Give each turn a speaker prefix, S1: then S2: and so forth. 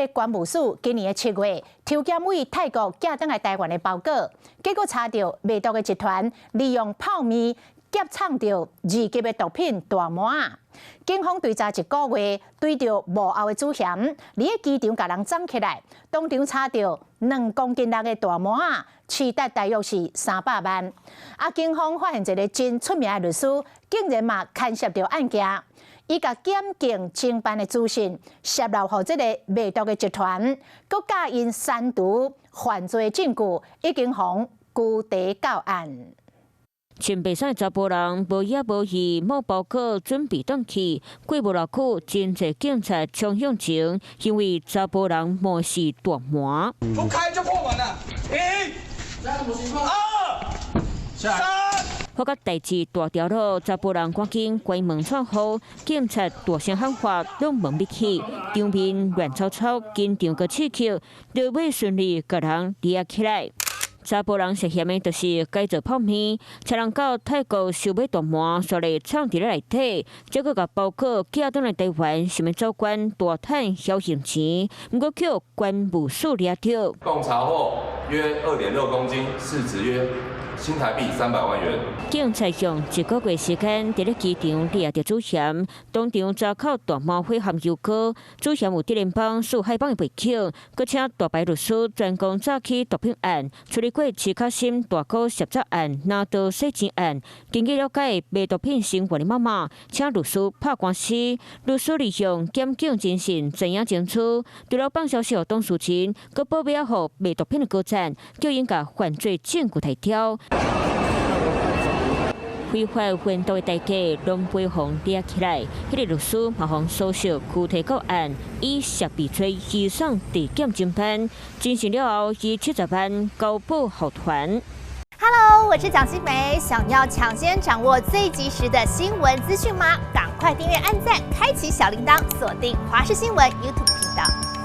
S1: 關務署今年的7月抽檢佇泰國寄轉來台灣的包裹，結果查著賣毒的集團利用泡麵夾藏著二級的毒品大麻。警方追查一個月，追著幕後的主嫌，佇个機場共人摠起來，當場查著2公斤6的大麻，市值大約是300萬。啊，警方發現一个真出名的律師，竟然嘛牽涉著案件。伊共檢警偵辦的資訊洩露予這个賣毒的集團，閣教𪜶刪除犯罪證據，已經予拘提到案。
S2: 穿白衫的查埔人無影無戲，摸包裹準備轉去，過無偌久，真濟警察衝向前，因為查埔人摸是大麻。
S3: 不開就破門啦！一、二、三。
S2: 發覺代誌大條路，查埔人趕緊關門竄予，警察大聲喊話，攏無入去，場面亂糟糟，緊張閣刺激，落尾順利共人掠起來。查埔人涉嫌的就是改造泡麵，差人到泰國收買大麻，煞來藏佇咧內底，結果共包裹寄轉來台灣，想欲走關大趁僥倖錢，毋過予關務署掠著。
S4: 共查獲約2.6公斤，市值約新台幣300萬元。
S2: 警察用一個月時間，佇咧機場掠著主嫌，當場查扣大麻火含油膏。主嫌有竹聯幫、四海幫的背景，閣請大牌律師專攻早期毒品案，處理過赤卡心大哥涉詐案、拿刀洗錢案。根據了解，賣毒品成員的媽媽請律師拍官司，律師利用檢警偵訊知影清楚，除了放消息予當事人，閣報備予賣毒品的高層，叫𪜶共犯罪證據提交。非法運毒的代價攏被予掠起來，彼个律師嘛予搜索拘提到案，以涉被罪移送地檢偵辦，偵訊了後以70萬交保候傳。
S5: Hello，我是蔣新梅，想要搶先掌握最及時的新聞資訊嗎？趕快訂閱、按讚、開啟小鈴鐺，鎖定華視新聞 YouTube 頻道。